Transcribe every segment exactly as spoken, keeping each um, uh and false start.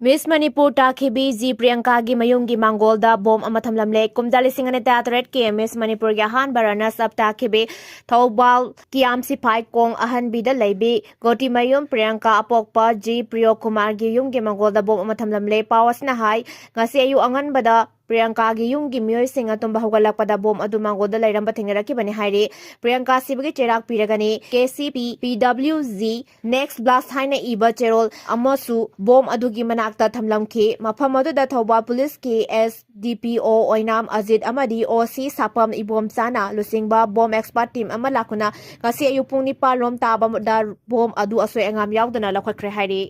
Miss Manipur ꯇꯥꯈꯤꯕꯤ G ꯄ꯭ꯔꯤꯌꯥꯡꯀꯥꯒꯤ ꯃꯌꯨꯝꯒꯤ ꯃꯥꯡꯒꯣꯜꯗ bomb ꯑꯃ ꯊꯝꯂꯝꯂꯦ꯫ ꯀꯨꯝꯖꯥ ꯂꯤꯁꯤꯡ ꯑꯅꯤ ꯇꯔꯥꯇꯔꯦꯠꯀꯤ Miss Manipurꯒꯤ ꯑꯍꯥꯟꯕ runners up ꯇꯥꯈꯤꯕꯤ ꯊꯧꯕꯥꯜ ꯀꯤꯌꯥꯝ ꯁꯤꯐꯥꯏ ꯀꯣꯡ ꯑꯍꯟꯕꯤꯗ ꯂꯩꯕꯤ ꯒꯣꯇꯤꯃꯌꯨꯝ ꯄ꯭ꯔꯤꯌꯥꯡꯀꯥ ꯑꯄꯣꯛꯄ ꯖꯤ ꯄ꯭ꯔꯤꯌꯣ ꯀꯨꯃꯥꯔꯒꯤ ꯌꯨꯝꯒꯤ ꯃꯥꯡꯒꯣꯜꯗ ꯕꯣꯝ ꯑꯃ ꯊꯝꯂꯝꯂꯦ꯫ ꯄꯥꯎ ꯑꯁꯤꯅ ꯍꯥꯏ, ꯉꯁꯤ ꯑꯌꯨꯛ ꯑꯉꯟꯕꯗ ꯄ꯭ꯔꯤꯌꯥꯡꯀꯥꯒꯤ ꯌꯨꯝꯒꯤ ꯃꯤꯑꯣꯏꯁꯤꯡꯅ ꯇꯨꯝꯕ ꯍꯧꯒꯠꯂꯛꯄꯗ ꯕꯣꯝ ꯑꯗꯨ ꯃꯥꯡꯒꯣꯜꯗ ꯂꯩꯔꯝꯕ ꯊꯦꯡꯅꯔꯛꯈꯤꯕꯅꯤ ꯍꯥꯏꯔꯤ꯫ ꯄ꯭ꯔꯤꯌꯥꯡꯀꯥ ꯁꯤꯕꯒꯤ ꯆꯩꯔꯥꯛ ꯄꯤꯔꯒꯅꯤ꯫ ꯀꯦ ꯁꯤ ꯄꯤ ꯄꯤ ꯗꯕ꯭ꯂꯤꯎ ꯖꯤ Next Blast ꯍꯥꯏꯅ ꯏꯕ ꯆꯦꯔꯣꯜ ꯑꯃꯁꯨ ꯕꯣꯝ ꯑꯗꯨꯒꯤ ꯃꯅꯥꯛꯇ ꯊꯝꯂꯝꯈꯤ꯫ ꯃꯐꯝ ꯑꯗꯨꯗ ꯊꯧꯕꯥꯜ ꯄꯨꯂꯤꯁꯀꯤ ꯑꯦꯁ ꯗꯤ ꯄꯤ ꯑꯣ ꯑꯣꯏꯅꯥꯝ ꯑꯖꯤꯠ ꯑꯃꯗꯤ ꯑꯣ ꯁꯤ ꯁꯥꯄꯝ ꯏꯕꯣꯝꯆꯥꯅ ꯂꯨꯆꯤꯡꯕ ꯕꯣꯝ expert team ꯑꯃ ꯂꯥꯛꯇꯨꯅ ꯉꯁꯤ ꯑꯌꯨꯛ ꯄꯨꯡ ꯅꯤꯄꯥꯟ ꯔꯣꯝ ꯇꯥꯕꯗ ꯕꯣꯝ ꯑꯗꯨ ꯑꯁꯣꯏ ꯑꯉꯥꯝ ꯌꯥꯎꯗꯅ ꯂꯧꯈꯠꯈ꯭ꯔꯦ ꯍꯥꯏꯔꯤ꯫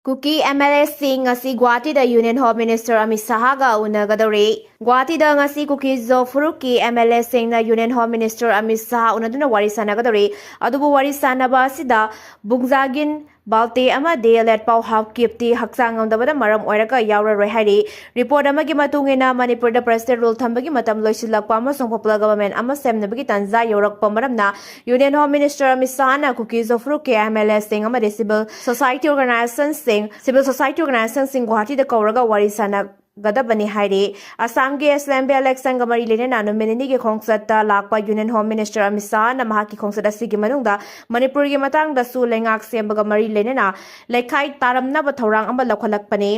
ꯀꯨꯀꯤ ꯑꯦꯝ ꯑꯦꯜ ꯑꯦꯁꯤꯡ ꯉꯁꯤ ꯒꯨꯋꯥꯍꯥꯇꯤꯗ ꯌꯨꯅꯤꯌꯟ ꯍꯣꯝ ꯃꯤꯅꯤꯁꯇꯔ ꯑꯃꯤꯠ ꯁꯥꯍꯒ ꯎꯅꯒꯗꯧꯔꯤ꯫ ꯒꯨꯋꯥꯍꯥꯇꯤꯗ ꯉꯁꯤ ꯀꯨꯀꯤ ꯖꯣ ꯐꯨꯔꯨꯞꯀꯤ ꯑꯦꯝ ꯑꯦꯜ ꯑꯦꯁꯤꯡꯅ union home minister Amit Shah ꯎꯅꯗꯨꯅ ꯋꯥꯔꯤ ꯁꯥꯟꯅꯒꯗꯧꯔꯤ꯫ ꯑꯗꯨꯕꯨ ꯋꯥꯔꯤ ꯁꯥꯟꯅꯕ ꯑꯁꯤꯗ ꯕꯨꯡꯖꯥꯒꯤꯟ ꯕꯥꯜꯇꯦ ꯑꯃꯗꯤ ꯂꯦꯠꯄꯥꯎ ꯍꯥꯎꯀꯤꯞꯇꯤ ꯍꯛꯆꯥꯡ ꯉꯝꯗꯕꯅ ꯃꯔꯝ ꯑꯣꯏꯔꯒ ꯌꯥꯎꯔꯔꯣꯏ ꯍꯥꯏꯔꯤ꯫ ꯔꯤꯄꯣꯔꯠ ꯑꯃꯒꯤ ꯃꯇꯨꯡ ꯏꯟꯅ ꯃꯅꯤꯄꯨꯔꯗ presidential rule ꯊꯝꯕꯒꯤ ꯃꯇꯝ ꯂꯣꯏꯁꯤꯜꯂꯛꯄ ꯑꯃꯁꯨꯡ popular government ꯑꯃ ꯁꯦꯝꯅꯕꯒꯤ ꯇꯥꯟꯖꯥ ꯌꯧꯔꯛꯄ ꯃꯔꯝꯅ ꯌꯨꯅꯤꯌꯟ ꯍꯣꯝ ꯃꯤꯅꯤꯁꯇꯔ ꯑꯃꯤꯠ ꯁꯥꯍꯅ ꯀꯨꯀꯤ ꯖꯣ ꯐꯨꯔꯨꯞꯀꯤ ꯑꯦꯝ ꯑꯦꯜ ꯑꯦꯁꯤꯡ ꯑꯃꯗꯤ civil society organizationꯁꯤꯡ, civil society organizationꯁꯤꯡ ꯒꯨꯋꯥꯍꯥꯇꯤꯗ ꯀꯧꯔꯒ ꯋꯥꯔꯤ ꯁꯥꯟꯅꯒꯗꯕꯅꯤ ꯍꯥꯏꯔꯤ꯫ ꯑꯁꯥꯝꯒꯤ assembly electionꯒ ꯃꯔꯤ ꯂꯩꯅꯅ ꯅꯨꯃꯤꯠ ꯅꯤꯅꯤꯒꯤ ꯈꯣꯡꯆꯠꯇ ꯂꯥꯛꯄ ꯌꯨꯅꯤꯌꯟ ꯍꯣꯝ ꯃꯤꯅꯤꯁꯇꯔ ꯑꯃꯤꯠ ꯁꯥꯍꯅ ꯃꯍꯥꯛꯀꯤ ꯈꯣꯡꯆꯠ ꯑꯁꯤꯒꯤ ꯃꯅꯨꯡꯗ ꯃꯅꯤꯄꯨꯔꯒꯤ ꯃꯇꯥꯡꯗꯁꯨ ꯂꯩꯉꯥꯛ ꯁꯦꯝꯕꯒ ꯃꯔꯤ ꯂꯩꯅꯅ ꯂꯩꯈꯥꯏ ꯇꯥꯔꯝꯅꯕ ꯊꯧꯔꯥꯡ ꯑꯃ ꯂꯧꯈꯠꯂꯛꯄꯅꯤ꯫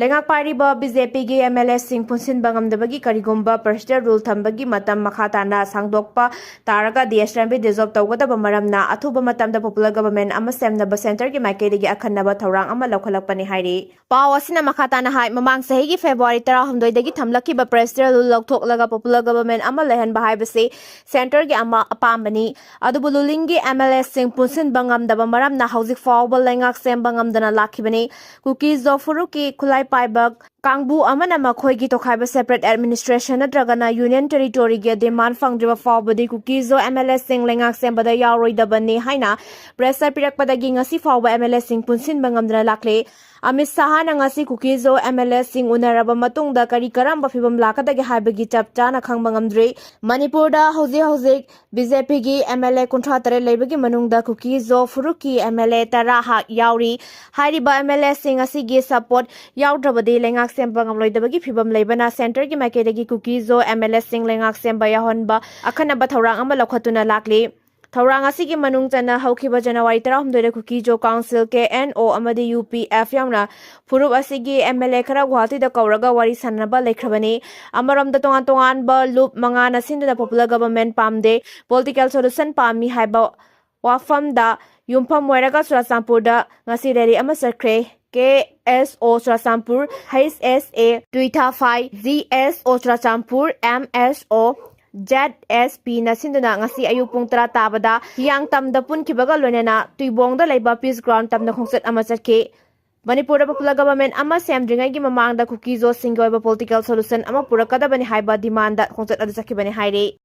ꯂꯩꯉꯥꯛ ꯄꯥꯏꯔꯤꯕ ꯕꯤ ꯖꯦ ꯄꯤꯒꯤ ꯑꯦꯝ ꯑꯦꯜ ꯑꯦꯁꯤꯡ ꯄꯨꯟꯁꯤꯟꯕ ꯉꯝꯗꯕꯒꯤ ꯀꯔꯤꯒꯨꯝꯕ presidential rule ꯊꯝꯕꯒꯤ ꯃꯇꯝ ꯃꯈꯥ ꯇꯥꯅ ꯁꯥꯡꯗꯣꯛꯄ ꯇꯥꯔꯒꯗꯤ assembly dissolve ꯇꯧꯒꯗꯕ ꯃꯔꯝꯅ ꯑꯊꯨꯕ ꯃꯇꯝꯗ popular government ꯑꯃ ꯁꯦꯝꯅꯕ centreꯒꯤ ꯃꯥꯏꯀꯩꯗꯒꯤ ꯑꯈꯟꯅꯕ ꯊꯧꯔꯥꯡ ꯑꯃ ꯂꯧꯈꯠꯂꯛꯄꯅꯤ ꯍꯥꯏꯔꯤ꯫ ꯄꯥꯎ ꯑꯁꯤꯅ ꯃꯈꯥ ꯇꯥꯅ ꯍꯥꯏ, ꯃꯃꯥꯡ ꯆꯍꯤꯒꯤ February ꯇꯔꯥꯍꯨꯝꯗꯣꯏꯗꯒꯤ ꯊꯝꯂꯛꯈꯤꯕ presidential rule ꯂꯧꯊꯣꯛꯂꯒ popular government ꯑꯃ ꯂꯩꯍꯟꯕ ꯍꯥꯏꯕꯁꯤ centreꯒꯤ ꯑꯃ ꯑꯄꯥꯝꯕꯅꯤ꯫ ꯑꯗꯨꯕꯨ rulingꯒꯤ ꯑꯦꯝ ꯑꯦꯜ ꯑꯦꯁꯤꯡ ꯄꯨꯟꯁꯤꯟꯕ ꯉꯝꯗꯕ ꯃꯔꯝꯅ ꯍꯧꯖꯤꯛ ꯐꯥꯎꯕ ꯂꯩꯉꯥꯛ ꯁꯦꯝꯕ ꯉꯝꯗꯅ ꯂꯥꯛꯈꯤꯕꯅꯤ꯫ ꯀꯨꯀꯤ ꯖꯣ ꯐꯨꯔꯨꯞꯀꯤ ꯈꯨꯠꯂꯥꯏ ꯄꯥꯏꯕ ꯀꯥꯡꯕꯨ ꯑꯃꯅ ꯃꯈꯣꯏꯒꯤ ꯇꯣꯈꯥꯏꯕ separate administration ꯅꯠꯇ꯭ꯔꯒꯅ Union Territory ꯒꯤ demand ꯐꯪꯗ꯭ꯔꯤꯕ ꯐꯥꯎꯕꯗꯤ ꯀꯨꯀꯤꯖꯣ MLA ꯁꯤꯡ ꯂꯩꯉꯥꯛ ꯁꯦꯝꯕꯗ ꯌꯥꯎꯔꯣꯏꯗꯕꯅꯤ ꯍꯥꯏꯅ pressure ꯄꯤꯔꯛꯄꯗꯒꯤ ꯉꯁꯤ ꯐꯥꯎꯕ MLA ꯁꯤꯡ ꯄꯨꯟꯁꯤꯟꯕ ꯉꯝꯗꯅ ꯂꯥꯛꯂꯤ꯫ ꯑꯃꯤꯠ ꯁꯍꯥꯅ ꯉꯁꯤ ꯀꯨꯀꯤꯖꯣ MLA ꯁꯤꯡ ꯎꯅꯔꯕ ꯃꯇꯨꯡꯗ ꯀꯔꯤ ꯀꯔꯝꯕ ꯐꯤꯕꯝ ꯂꯥꯛꯀꯗꯒꯦ ꯍꯥꯏꯕꯒꯤ ꯆꯞ ꯆꯥꯅ ꯈꯪꯕ ꯉꯝꯗ꯭ꯔꯤ꯫ ꯃꯅꯤꯄꯨꯔꯗ ꯍꯧꯖꯤꯛ ꯍꯧꯖꯤꯛ BJP ꯒꯤ MLA ꯀꯨꯟꯊ꯭ꯔꯥ ꯇꯔꯦꯠ ꯂꯩꯕꯒꯤ ꯃꯅꯨꯡꯗ ꯀꯨꯀꯤꯖꯣ ꯐꯨꯔꯨꯞꯀꯤ MLA ꯇꯔꯥ ꯍꯥꯛ ꯌꯥꯎꯔꯤ꯫ ꯍꯥꯏꯔꯤꯕ MLA ꯁꯤꯡ ꯑꯁꯤꯒꯤ support ꯌꯥꯎꯗ꯭ꯔꯕꯗꯤ ꯂꯩꯉꯥꯛ ꯁꯦꯝꯕ ꯉꯝꯂꯣꯏꯗꯕꯒꯤ ꯐꯤꯕꯝ ꯂꯩꯕꯅ centre ꯒꯤ ꯃꯥꯏꯀꯩꯗꯒꯤ ꯀꯨꯀꯤꯖꯣ MLA ꯁꯤꯡ ꯂꯩꯉꯥꯛ ꯁꯦꯝꯕ ꯌꯥꯎꯍꯟꯕ ꯑꯈꯟꯅꯕ ꯊꯧꯔꯥꯡ ꯑꯃ ꯂꯧꯈꯠꯇꯨꯅ ꯂꯥꯛꯂꯤ꯫ ꯊꯧꯔꯥꯡ ꯑꯁꯤꯒꯤ ꯃꯅꯨꯡ ꯆꯟꯅ ꯍꯧꯈꯤꯕ January ꯇꯔꯥꯍꯨꯝꯗꯣꯏꯗ ꯀꯨꯀꯤꯖꯣ Council, KNO ꯑꯃꯗꯤ UPF ꯌꯥꯎꯅ ꯐꯨꯔꯨꯞ ꯑꯁꯤꯒꯤ MLA ꯈꯔ ꯒꯨꯋꯥꯍꯥꯇꯤꯗ ꯀꯧꯔꯒ ꯋꯥꯔꯤ ꯁꯥꯟꯅꯅꯕ ꯂꯩꯈ꯭ꯔꯕꯅꯤ꯫ ꯑꯃꯔꯣꯝꯗ ꯇꯣꯉꯥꯟ ꯇꯣꯉꯥꯟꯕ ꯂꯨꯞ ꯃꯉꯥꯅ ꯁꯤꯟꯗꯨꯅ popular government ꯄꯥꯝꯗꯦ, political solution ꯄꯥꯝꯃꯤ ꯍꯥꯏꯕ ꯋꯥꯐꯝꯗ ꯌꯨꯝꯐꯝ ꯑꯣꯏꯔꯒ ꯆꯨꯔꯆꯥꯟꯄꯨꯔꯗ ꯉꯁꯤ rally ꯑꯃ ꯆꯠꯈ꯭ꯔꯦ꯫ KSO Churachandpur, HSA ꯇꯨꯏꯊꯥꯐꯥꯏ, GSO Churachandpur, MSO, ZSP ꯅ ꯁꯤꯟꯗꯨꯅ ꯉꯁꯤ ꯑꯌꯨꯛ ꯄꯨꯡ ꯇꯔꯥ ꯇꯥꯕꯗ ꯍꯤꯌꯥꯡꯇꯝꯗ ꯄꯨꯟꯈꯤꯕꯒ ꯂꯣꯏꯅꯅ ꯇꯨꯏꯕꯣꯡꯗ ꯂꯩꯕ Peace Ground ꯇꯝꯅ ꯈꯣꯡꯆꯠ ꯑꯃ ꯆꯠꯈꯤ꯫ ꯃꯅꯤꯄꯨꯔꯗ popular government ꯑꯃ ꯁꯦꯝꯗ꯭ꯔꯤꯉꯩꯒꯤ ꯃꯃꯥꯡꯗ ꯀꯨꯀꯤꯖꯣꯁꯤꯡꯒꯤ ꯑꯣꯏꯕ political solution ꯑꯃ ꯄꯨꯔꯛꯀꯗꯕꯅꯤ ꯍꯥꯏꯕ demand ꯈꯣꯡꯆꯠ ꯑꯗꯨ ꯆꯠꯈꯤꯕꯅꯤ ꯍꯥꯏꯔꯤ꯫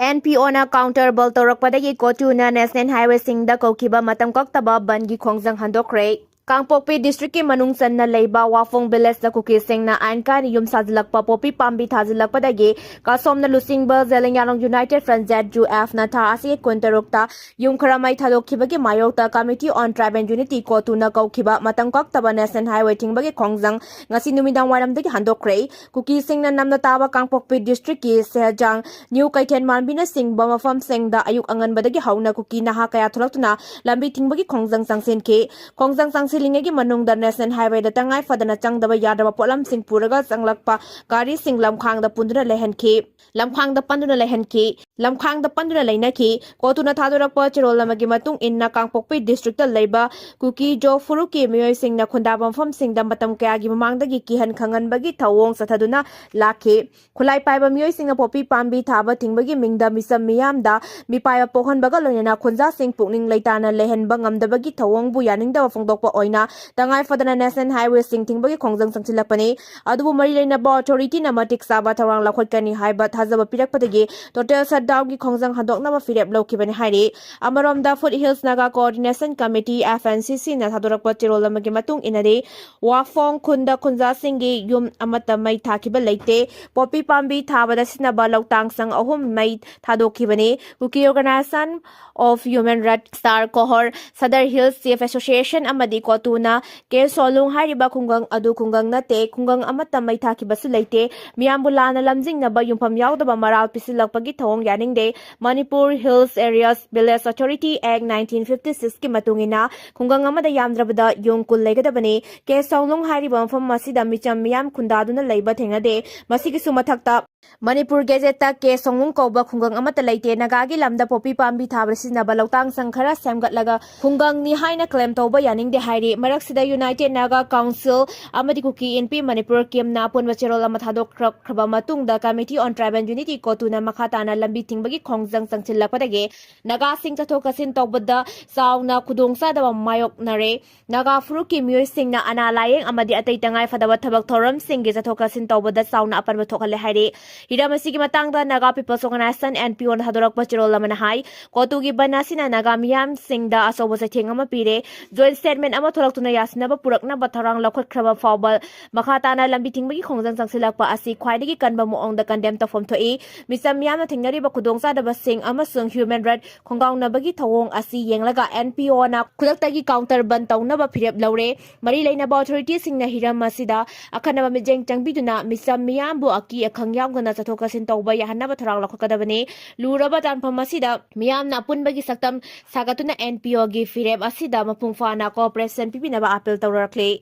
NPO ꯅ counter bandh ꯇꯧꯔꯛꯄꯗꯒꯤ ꯀꯣꯇꯨꯅ national highway ꯁꯤꯡꯗ ꯀꯧꯈꯤꯕ ꯃꯇꯝ ꯀꯛꯇꯕ bandꯒꯤ ꯈꯣꯡꯖꯪ ꯍꯟꯗꯣꯛꯈ꯭ꯔꯦ꯫ ꯀꯥꯡꯄꯣꯛꯄꯤ district ꯀꯤ ꯃꯅꯨꯡ ꯆꯟꯅ ꯂꯩꯕ ꯋꯥꯐꯣꯡ village ꯇ ꯀꯨꯀꯤꯁꯤꯡꯅ ꯑꯥꯏꯟ ꯀꯥꯏꯅ ꯌꯨꯝ ꯁꯥꯖꯤꯜꯂꯛꯄ ꯄꯣꯄꯤ ꯄꯥꯝꯕꯤ ꯊꯥꯖꯤꯜꯂꯛꯄꯗꯒꯤ ꯀꯥꯁꯣꯝꯅ ꯂꯨꯆꯤꯡꯕ ꯖꯦꯂꯤꯌꯥꯡꯔꯣꯡ United Front, ZUF ꯅ ꯊꯥ ꯑꯁꯤꯒꯤ ꯀꯨꯟꯇꯔꯨꯛꯇ ꯌꯨꯝ ꯈꯔ ꯃꯩ ꯊꯥꯗꯣꯛꯈꯤꯕꯒꯤ ꯃꯥꯌꯣꯛꯇ Committee on Tribe and Unity, ꯀꯣꯇꯨꯅ ꯀꯧꯈꯤꯕ ꯃꯇꯝ ꯀꯛꯇꯕ national highway ꯊꯤꯡꯕꯒꯤ ꯈꯣꯡꯖꯪ ꯉꯁꯤ ꯅꯨꯃꯤꯗꯥꯡ ꯋꯥꯏꯔꯝꯗꯒꯤ ꯍꯟꯗꯣꯛꯈ꯭ꯔꯦ꯫ ꯀꯨꯀꯤꯁꯤꯡꯅ ꯅꯝꯅ ꯇꯥꯕ ꯀꯥꯡꯄꯣꯛꯄꯤ district ꯀꯤ ꯁꯦꯍꯖꯥꯡ, ꯅ꯭ꯌꯨ ꯀꯩꯊꯦꯜ ꯃꯥꯟꯕꯤꯅꯆꯤꯡꯕ ꯃꯐꯝꯁꯤꯡꯗ ꯑꯌꯨꯛ ꯑꯉꯟꯕꯗꯒꯤ ꯍꯧꯅ ꯀꯨꯀꯤ ꯅꯍꯥ ꯀꯌꯥ ꯊꯣꯛꯂꯛꯇꯨꯅ ꯂꯝꯕꯤ ꯊꯤꯡꯕꯒꯤ ꯈꯣꯡꯖꯪ ꯆꯪꯁꯤꯟꯈꯤ꯫ ꯈꯣꯡꯖꯪ ꯆꯪꯁꯤꯜꯂꯤꯉꯩꯒꯤ ꯃꯅꯨꯡꯗ national highway ꯗ ꯇꯉꯥꯏ ꯐꯗꯅ ꯆꯪꯗꯕ ꯌꯥꯗ꯭ꯔꯕ ꯄꯣꯠꯂꯝꯁꯤꯡ ꯄꯨꯔꯒ ꯆꯪꯂꯛꯄ ꯒꯥꯔꯤꯁꯤꯡ ꯂꯝꯈꯥꯡꯗ ꯄꯨꯟꯗꯨꯅ ꯂꯩꯍꯟꯈꯤ꯫ ꯂꯝꯈꯥꯡꯗ ꯄꯟꯗꯨꯅ ꯂꯩꯍꯟꯈꯤ꯫ ꯂꯝꯈꯥꯡꯗ ꯄꯟꯗꯨꯅ ꯂꯩꯅꯈꯤ꯫ ꯀꯣꯇꯨꯅ ꯊꯥꯗꯣꯔꯛꯄ ꯆꯦꯔꯣꯜ ꯑꯃꯒꯤ ꯃꯇꯨꯡ ꯏꯟꯅ, ꯀꯥꯡꯄꯣꯛꯄꯤ district ꯇ ꯂꯩꯕ ꯀꯨꯀꯤꯖꯣ ꯐꯨꯔꯨꯞꯀꯤ ꯃꯤꯑꯣꯏꯁꯤꯡꯅ ꯈꯨꯟꯗꯥꯕ ꯃꯐꯝꯁꯤꯡꯗ ꯃꯇꯝ ꯀꯌꯥꯒꯤ ꯃꯃꯥꯡꯗꯒꯤ ꯀꯤꯍꯟ ꯈꯪꯍꯟꯕꯒꯤ ꯊꯧꯑꯣꯡ ꯆꯠꯊꯗꯨꯅ ꯂꯥꯛꯈꯤ꯫ ꯈꯨꯠꯂꯥꯏ ꯄꯥꯏꯕ ꯃꯤꯑꯣꯏꯁꯤꯡꯅ ꯄꯣꯄꯤ ꯄꯥꯝꯕꯤ ꯊꯥꯕ ꯊꯤꯡꯕꯒꯤ ꯃꯤꯡꯗ ꯃꯤꯆꯝ ꯃꯤꯌꯥꯝꯗ ꯃꯤꯄꯥꯏꯕ ꯄꯣꯛꯍꯟꯕꯒ ꯂꯣꯏꯅꯅ ꯈꯨꯟꯖꯥꯁꯤꯡ ꯄꯨꯛꯅꯤꯡ ꯂꯩꯇꯥꯅ ꯂꯩꯍꯟꯕ ꯉꯝꯗꯕꯒꯤ ꯊꯧꯑꯣꯡꯕꯨ ꯌꯥꯅꯤꯡꯗꯕ ꯐꯣꯡꯗꯣꯛꯄ ꯑꯣꯏ꯫ ꯇꯉꯥꯏ ꯐꯗꯅ ꯅꯦꯁꯅꯦꯜ ꯍꯥꯏꯋꯦꯁꯤꯡ ꯊꯤꯡꯕꯒꯤ ꯈꯣꯡꯖꯪ ꯆꯪꯁꯤꯜꯂꯛꯄꯅꯤ꯫ ꯑꯗꯨꯕꯨ ꯃꯔꯤ ꯂꯩꯅꯕ ꯑꯣꯊꯣꯔꯤꯇꯤꯅ ꯃꯇꯤꯛ ꯆꯥꯕ ꯊꯧꯔꯥꯡ ꯂꯧꯈꯠꯀꯅꯤ ꯍꯥꯏꯕ ꯊꯥꯖꯕ ꯄꯤꯔꯛꯄꯗꯒꯤ ꯇꯣꯇꯦꯜ ꯁꯠꯗꯥꯎꯟꯒꯤ ꯈꯣꯡꯖꯪ ꯍꯟꯗꯣꯛꯅꯕ ꯐꯤꯔꯦꯞ ꯂꯧꯈꯤꯕꯅꯤ ꯍꯥꯏꯔꯤ꯫ ꯑꯃꯔꯣꯝꯗ foothills Naga coordination committee, F N C C, ꯅ ꯊꯥꯗꯣꯔꯛꯄ ꯆꯦꯔꯣꯜ ꯑꯃꯒꯤ ꯃꯇꯨꯡ ꯏꯟꯅꯗꯤ, ꯋꯥꯐꯣꯡ ꯈꯨꯟꯗ ꯈꯨꯟꯖꯥꯁꯤꯡꯒꯤ ꯌꯨꯝ ꯑꯃꯠꯇ ꯃꯩ ꯊꯥꯈꯤꯕ ꯂꯩꯇꯦ꯫ ꯄꯣꯄꯤ ꯄꯥꯝꯕꯤ ꯊꯥꯕꯗ ꯁꯤꯖꯤꯟꯅꯕ ꯂꯧꯇꯥꯡ ꯁꯪ ꯑꯍꯨꯝ ꯃꯩ ꯊꯥꯗꯣꯛꯈꯤꯕꯅꯤ꯫ Kuki Organization of Human Rights, ꯁꯥꯔ ꯀꯣꯍꯣꯔ, ꯁꯗꯔ ꯍꯤꯜꯁ ꯆꯤꯐ ꯑꯦꯁꯣꯁꯤꯌꯦꯁꯟ ꯑꯃꯗꯤ ꯀꯣꯇꯨꯅ ꯀꯦ ꯁꯣꯂꯨꯡ ꯍꯥꯏꯔꯤꯕ ꯈꯨꯡꯒꯪ ꯑꯗꯨ ꯈꯨꯡꯒꯪ ꯅꯠꯇꯦ, ꯈꯨꯡꯒꯪ ꯑꯃꯠꯇ ꯃꯩ ꯊꯥꯈꯤꯕꯁꯨ ꯂꯩꯇꯦ, ꯃꯤꯌꯥꯝꯕꯨ ꯂꯥꯟꯅ ꯂꯝꯖꯤꯡꯅꯕ ꯌꯨꯝꯐꯝ ꯌꯥꯎꯗꯕ ꯃꯔꯥꯜ ꯄꯤꯁꯤꯜꯂꯛꯄꯒꯤ ꯊꯧꯑꯣꯡ ꯌꯥꯅꯤꯡꯗꯦ꯫ Manipur Hills Areas Village Authority Act nineteen fifty six ꯀꯤ ꯃꯇꯨꯡ ꯏꯟꯅ ꯈꯨꯡꯒꯪ ꯑꯃꯗ ꯌꯥꯝꯗ꯭ꯔꯕꯗ ꯌꯨꯝ ꯀꯨꯟ ꯂꯩꯒꯗꯕꯅꯤ꯫ ꯀꯦ ꯁꯣꯂꯨꯡ ꯍꯥꯏꯔꯤꯕ ꯃꯐꯝ ꯑꯁꯤꯗ ꯃꯤꯆꯝ ꯃꯤꯌꯥꯝ ꯈꯨꯟꯗꯥꯗꯨꯅ ꯂꯩꯕ ꯊꯦꯡꯅꯗꯦ꯫ ꯃꯁꯤꯒꯤꯁꯨ ꯃꯊꯛꯇ, ꯃꯅꯤꯄꯨꯔ ꯒꯦꯖꯦꯠꯇ ꯀꯦ ꯁꯣꯂꯨꯡ ꯀꯧꯕ ꯈꯨꯡꯒꯪ ꯑꯃꯠꯇ ꯂꯩꯇꯦ꯫ ꯅꯥꯒꯥꯒꯤ ꯂꯝꯗ ꯄꯣꯄꯤ ꯄꯥꯝꯕꯤ ꯊꯥꯕꯗ ꯁꯤꯖꯤꯟꯅꯕ ꯂꯧꯇꯥꯡ ꯁꯪ ꯈꯔ ꯁꯦꯝꯒꯠꯂꯒ ꯈꯨꯡꯒꯪꯅꯤ ꯍꯥꯏꯅ ꯀ꯭ꯂꯦꯝ ꯇꯧꯕ ꯌꯥꯅꯤꯡꯗꯦ ꯍꯥꯏꯔꯤ꯫ ꯃꯔꯛꯁꯤꯗ United Naga Council ꯑꯃꯗꯤ ꯀꯨꯀꯤ ꯏꯟꯄꯤ ꯃꯅꯤꯄꯨꯔ, ꯀꯤꯝꯅ ꯑꯄꯨꯟꯕ ꯆꯦꯔꯣꯜ ꯑꯃ ꯊꯥꯗꯣꯛꯈ꯭ꯔꯕ ꯃꯇꯨꯡꯗ, Committee on Tribal Unity, ꯀꯣꯇꯨꯅ ꯃꯈꯥ ꯇꯥꯅ ꯂꯝꯕꯤ ꯊꯤꯡꯕꯒꯤ ꯈꯣꯡꯖꯪ ꯆꯪꯁꯤꯜꯂꯛꯄꯗꯒꯤ ꯅꯥꯒꯥꯁꯤꯡ ꯆꯠꯊꯣꯛ ꯆꯠꯁꯤꯟ ꯇꯧꯕꯗ ꯆꯥꯎꯅ ꯈꯨꯗꯣꯡꯆꯥꯗꯕ ꯃꯥꯌꯣꯛꯅꯔꯦ꯫ ꯅꯥꯒꯥ ꯐꯨꯔꯨꯞꯀꯤ ꯃꯤꯑꯣꯏꯁꯤꯡꯅ ꯑꯅꯥ ꯂꯥꯌꯦꯡ ꯑꯃꯗꯤ ꯑꯇꯩ ꯇꯉꯥꯏ ꯐꯗꯕ ꯊꯕꯛ ꯊꯧꯔꯝꯁꯤꯡꯒꯤ ꯆꯠꯊꯣꯛ ꯆꯠꯁꯤꯟ ꯇꯧꯕꯗ ꯆꯥꯎꯅ ꯑꯄꯟꯕ ꯊꯣꯛꯍꯜꯂꯦ ꯍꯥꯏꯔꯤ꯫ ꯍꯤꯔꯝ ꯑꯁꯤꯒꯤ ꯃꯇꯥꯡꯗ Naga People's Organization, N P O, ꯅ ꯊꯥꯗꯣꯔꯛꯄ ꯆꯦꯔꯣꯜ ꯑꯃꯅ ꯍꯥꯏ, ꯀꯣꯇꯨꯒꯤ ꯕꯟ ꯑꯁꯤꯅ ꯅꯥꯒꯥ ꯃꯤꯌꯥꯝꯁꯤꯡꯗ ꯑꯆꯧꯕ ꯆꯩꯊꯦꯡ ꯑꯃ ꯄꯤꯔꯦ꯫ Joint statement ꯑꯃ ꯊꯣꯛꯂꯛꯇꯨꯅ ꯌꯥꯁꯤꯟꯅꯕ ꯄꯨꯔꯛꯅꯕ ꯊꯧꯔꯥꯡ ꯂꯧꯈꯠꯈ꯭ꯔꯕ ꯐꯥꯎꯕ, ꯃꯈꯥ ꯇꯥꯅ ꯂꯝꯕꯤ ꯊꯤꯡꯕꯒꯤ ꯈꯣꯡꯖꯪ ꯆꯪꯁꯤꯜꯂꯛꯄ ꯑꯁꯤ ꯈ꯭ꯋꯥꯏꯗꯒꯤ ꯀꯟꯕ ꯃꯑꯣꯡꯗ condemn ꯇꯧꯐꯝ ꯊꯣꯛꯏ꯫ ꯃꯤꯆꯝ ꯃꯤꯌꯥꯝꯅ ꯊꯦꯡꯅꯔꯤꯕ ꯈꯨꯗꯣꯡꯆꯥꯗꯕꯁꯤꯡ ꯑꯃꯁꯨꯡ human right ꯈꯣꯡꯒꯥꯎꯅꯕꯒꯤ ꯊꯧꯑꯣꯡ ꯑꯁꯤ ꯌꯦꯡꯂꯒ N P O ꯅ ꯈꯨꯗꯛꯇꯒꯤ counter ꯕꯟ ꯇꯧꯅꯕ ꯐꯤꯔꯦꯞ ꯂꯧꯔꯦ꯫ ꯃꯔꯤ ꯂꯩꯅꯕ ꯑꯣꯊꯣꯔꯤꯇꯤꯁꯤꯡꯅ ꯍꯤꯔꯝ ꯑꯁꯤꯗ ꯑꯈꯟꯅꯕ ꯃꯤꯠꯌꯦꯡ ꯆꯪꯕꯤꯗꯨꯅ ꯃꯤꯆꯝ ꯃꯤꯌꯥꯝꯕꯨ ꯑꯀꯤ ꯑꯈꯪ ꯌꯥꯎꯗꯅ ꯆꯠꯊꯣꯛ ꯆꯠꯁꯤꯟ ꯇꯧꯕ ꯌꯥꯍꯟꯅꯕ ꯊꯧꯔꯥꯡ ꯂꯧꯈꯠꯀꯗꯕꯅꯤ꯫ ꯂꯨꯔꯕ ꯇꯥꯟꯐꯝ ꯑꯁꯤꯗ ꯃꯤꯌꯥꯝꯅ ꯑꯄꯨꯟꯕꯒꯤ ꯁꯛꯇꯝ ꯁꯥꯒꯠꯇꯨꯅ N P O ꯒꯤ ꯐꯤꯔꯦꯞ ꯑꯁꯤꯗ ꯃꯄꯨꯡ ꯐꯥꯅ cooperation ꯄꯤꯕꯤꯅꯕ appeal ꯇꯧꯔꯛꯂꯤ꯫